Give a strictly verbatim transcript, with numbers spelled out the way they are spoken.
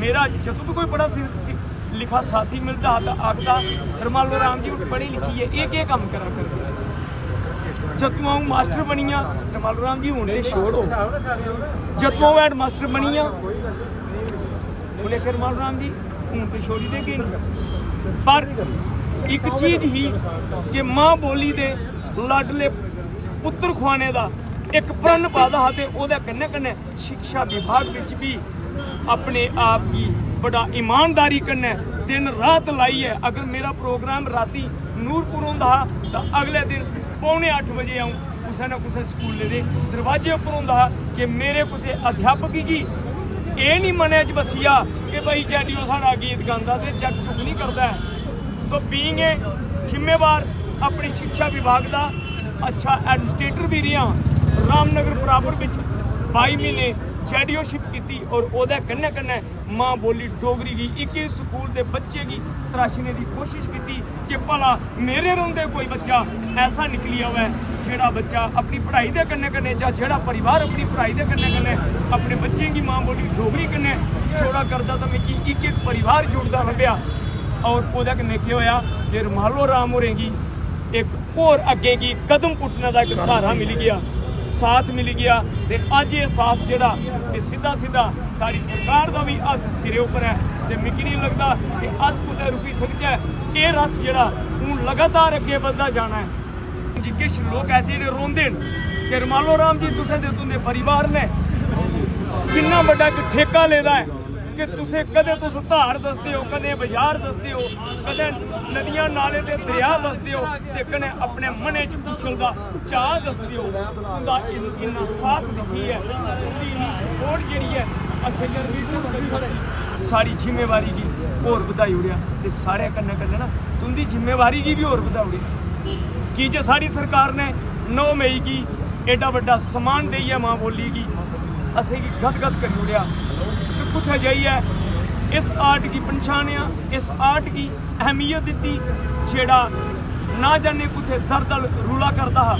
मेरा जदूं भी कोई बड़ा सि-, सि-, लिखा साथी मिलदा हा तां आखदा, "रमालो राम जी, हून पढ़ी लिखी ऐ, एह् केह् कम्म करा करदे?" जदूं अ'ऊं मास्टर बनी गेआ, "रमालो राम जी, हून ते छोड़ो।" जदूं अ'ऊं हेडमास्टर बनी गेआ, उ'नें आखेआ, "रमालो राम जी, हून ते छोड़ी देगे निं।" पर इक चीज ही कि मां बोली दे लाडले पुत्तर खुआने दा इक प्रण पादा हा ते ओह्दे कन्नै कन्नै शिक्षा विभाग बिच भी अपने आप गी बड़ा ईमानदारी कन्नै दिन रात लाइयै, अगर मेरा प्रोग्राम रातीं नूरपुर होंदा हा तां अगले दिन पौने अट्ठ बजे अ'ऊं कुसै ना कुसै स्कूलै दे दरवाजे उप्पर होंदा हा कि मेरे कुसै अध्यापक गी एह् निं मनै च बस्सी जा कि भाई जैडीओ साढ़ा गीत गांदा ते चैक चुक निं करदा ऐ। तो बीइंग ए जिम्मेवार अपनी शिक्षा विभाग दा अच्छा एडमिनिस्ट्रेटर भी रेहा, रामनगर बराबर बिच बाई म्हीने जैडीओशिप कीती और ओह्दे कन्नै कन्नै मां बोली डोगरी गी इक इक स्कूल दे बच्चे गी तराशने दी कोशिश कीती कि भला मेरे रौंह्दे कोई बच्चा ऐसा निकली आवै जेह्ड़ा बच्चा अपनी पढ़ाई दे कन्नै कन्नै जां जेह्ड़ा परिवार अपनी पढ़ाई दे कन्नै कन्नै अपने बच्चें गी मां बोली डोगरी कन्नै जोड़ा करदा, तां मिगी इक इक परिवार जुड़दा लब्भेआ। और ओह्दे कन्नै केह् होएआ कि रमालो राम होरें गी इक होर अग्गें गी कदम पुट्टने दा इक स्हारा मिली गेआ, साथ मिली गेआ। ते अज्ज एह् साथ जेह्ड़ा, एह् सिद्धा सिद्धा साढ़ी सरकार दा बी हत्थ सिरै उप्पर ऐ। ते मिगी निं लगदा कि अस कुतै रुकी सकचै। एह् रथ जेह्ड़ा हून लगातार अग्गें बधदा जाना ऐ। जी, किश लोक ऐसे जेह्ड़े रोंदे न कि रमालो राम जी, तुसें ते तुं'दे परिवार ने किन्ना बड्डा इक ठेका लेदा ऐ कि तुसें कदें तुस धार दसदे ओ, कदें बाजार दसदे ओ, कदें नदियां, नाले ते दरेआ दसदे ओ ते कन्नै अपने मनै च उछलदा चाह् दसदे ओ। तुं'दा इन-, इन्ना साथ दिक्खियै, तुं'दी इन्नी सपोर्ट जेह्ड़ी ऐ, असें गर्मी साढ़ी जिम्मेवारी गी होर बधाई ओड़ेआ ते साढ़े कन्नै कन्नै ना तुं'दी जिम्मेवारी गी बी होर बधाई ओड़ेआ। की जे साढ़ी सरकार ने नौ मई गी एड्डा बड्डा सम्मान देइयै मां बोली गी असेंगी गदगद करी ओड़ेआ। ते कुत्थै जाइयै इस आर्ट गी पंछानेआ, इस आर्ट गी अहमियत दित्ती, जेह्ड़ा ना जाने कुत्थै दर दर रुला करदा हा।